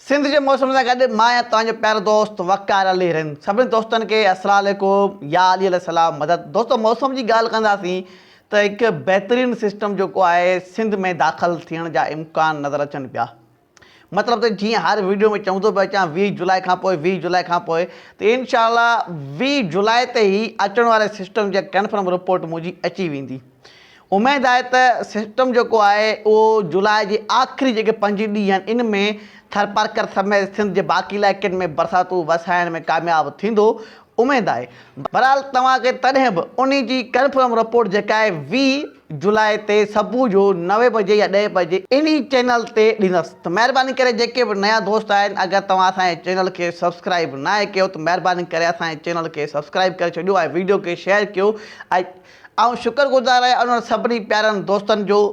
سنڌ جي موسم سان گڏ مان آهيان توهان جو پيارو دوست وقار علي رند سڀني دوستن کي السلام عليڪم يا علي عليه السلام مدد دوستو موسم جي ڳالهه ڪنداسين ته هڪ بهترين سسٽم جيڪو آهي سنڌ ۾ داخل ٿيڻ جا امڪان نظر اچن پيا مطلب ته جيئن هر ويڊيو ۾ چوندو پيو اچان 20 جولاء کان پوء 20 جولاء کان پوء ته انشاء الله 20 جولاء تي هي اچڻ واري سسٽم جي ڪنفرم رپورٽ منهنجي اچي ويندي اميد آهي ته سسٽم جيڪو آهي اهو جولاء جي آخري جيڪي پنج ڏينهن آهن ان ۾ ٿرپارڪر سميت سنڌ جي باقي علائقن ۾ برساتون وسائڻ ۾ ڪامياب ٿيندو اميد آهي بھرحال توهان کي تڏهن به انهي جي ڪنفرم رپورٽ جيڪا آهي 20 جولاء تي صبح جو نوين بجي يا ڏهين بجي انهي چينل تي ڏيندس ته مهرباني ڪري جيڪي به نيا دوست آهن اگر توهان اسان جي چينل کي سبسڪرائب ناهي ڪيو ته مهرباني ڪري اسان جي چينل کي سبسڪرائب ڪري ڇڏيو ۽ ويڊيو کي شيئر ڪيو ۽ آئون شڪر گذار آهيان انهن سڀني پيارن دوستن جو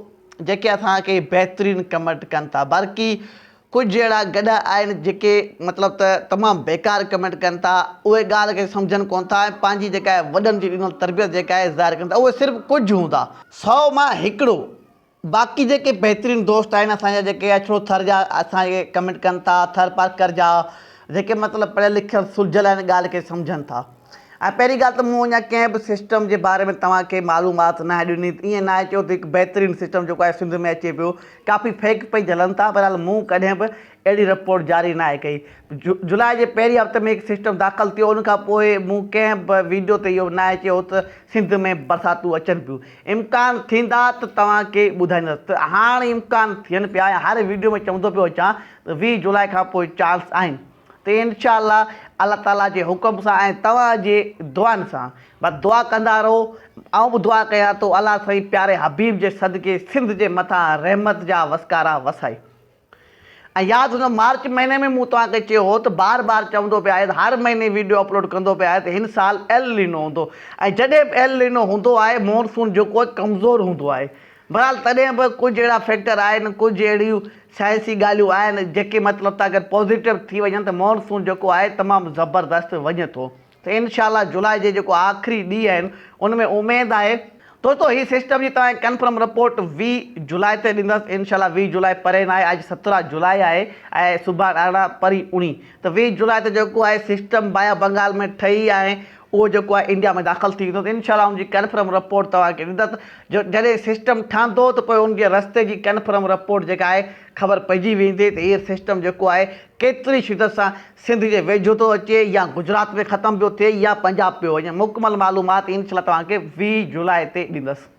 جيڪي اسان کي بهترين ڪمينٽ ڪن ٿا باقي ڪجهه اهڙا گڏهه آهن جيڪي مطلب ته تمام بيڪار ڪمينٽ ڪن ٿا اهي ڳالهه کي سمجهن ڪون ٿا ۽ پنهنجي جيڪا آهي وڏن جي ڏنل تربيت جيڪا آهي ظاهر ڪن ٿا اهي صرف ڪجهه هوندا سو مان هڪڙو باقي جيڪي بهترين دوست آهن اسان جا جيڪي اڇڙو ٿر جا اسان کي ڪمينٽ ڪن ٿا ٿر پارڪر جا جيڪي مطلب پڙهيل لکيل سلجهيل آهن ڳالهه کي سمجهن ٿا ۽ پهرين ڳالهه ته مون اڃا ڪنهن به سسٽم جي باري ۾ توهان کي معلومات ناهي ڏني ائين ناهي چيو ته هڪ بهترين سسٽم جيڪو آهي سنڌ ۾ اچي پيو ڪافي فيڪ پيج هلن ٿا بهرحال مون ڪڏهن به اهڙي رپورٽ جاري ناهي ڪئي جولاء جي پهرين هفتي ۾ هڪ سسٽم داخل ٿيو ان کان پوء مون ڪنهن به ويڊيو تي اهو ناهي چيو ته سنڌ ۾ برساتون اچن پيون امڪان ٿيندا ته توهان کي ٻڌائيندس ته هاڻ امڪان ٿين پيا ۽ هر ويڊيو ۾ چوندو پيو اچان ته 20 جولاء کان پوء چانس آهن ته انشاء الله الله تعالي جي حڪم سان ۽ توهان جي دعائن سان بس دعا ڪندا رهو آئون به دعا ڪيان ٿو الله سائين پياري حبيب جي صدقي سنڌ جي مٿان رحمت جا وسڪارا وسائي. ۽ ياد هوندو مارچ مهيني ۾ مون توهان کي چيو هو ته بار بار چوندو پيو آهي ته هر مهيني ويڊيو اپلوڊ ڪندو پيو آهي ته هن سال ايل لينو هوندو ۽ جڏهن به ايل لينو هوندو آهي مونسون جيڪو آهي ڪمزور هوندو آهي بهرحال تڏهن به ڪجهه اهڙا فيڪٽر آهن ڪجهه اهڙيون سائنسي ڳالهيون آهن جيڪي مطلب ته اگر پازيٽو ٿي وڃن ته مونسون جيڪو آهي تمام زبردست وڃي ٿو ته انشاء الله جولاء جي جيڪو آخري ڏينهن آهن ان ۾ اميد آهي دوستو هي سسٽم جي توهان کي ڪنفرم رپورٽ 20 جولاء تي ڏيندس انشاء الله 20 جولاء پري ناهي اڄ 17 جولاء آهي ۽ سڀاڻ 18 پرين 19 ته 20 جولاء تي جيڪو آهي سسٽم بايا بنگال ۾ ٺهي آهي اهو جيڪو آهي انڊيا ۾ داخل ٿي ويندو ته انشاء الله ان جي ڪنفرم رپورٽ توهان کي ڏيندس جڏهن سسٽم ٺهندو ته پوء ان جي رستي جي ڪنفرم رپورٽ جيڪا آهي خبر پئجي ويندي ته هي سسٽم جيڪو آهي ڪيتري شدت سان سنڌ جي ويجهو ٿو اچي يا گجرات ۾ ختم پيو ٿئي يا پنجاب پيو وڃي مڪمل معلومات انشاء الله توهان کي 20 جولاء تي ڏيندس.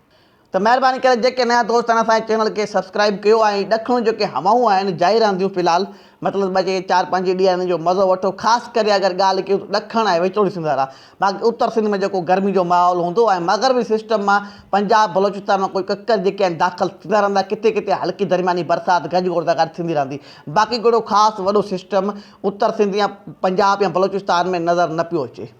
ته مهرباني ڪري جيڪي نيا دوست آهن اسان جي چينل کي سبسڪرائيب ڪيو ۽ ڏکڻ جيڪي هوائون آهن جاري رهنديون في الحال مطلب ٻه جيڪي چار پنج ڏينهن آهن ان جو مزو وٺو خاص ڪري اگر ڳالهه ڪيون ته ڏکڻ ۽ وچولي سنڌ وارا باقي اتر سنڌ ۾ جيڪو گرمي جو ماحول هوندو ۽ مغربي سسٽم مان پنجاب بلوچستان مان ڪجهه ڪڪر جيڪي آهن داخل ٿيندا رهندا ڪٿي ڪٿي هلڪي درمياني برسات گج گوڙ سان گڏ ٿيندي رهندي باقي ڪهڙو خاص وڏو سسٽم اتر سنڌ يا پنجاب يا بلوچستان ۾ نظر نه پيو اچي.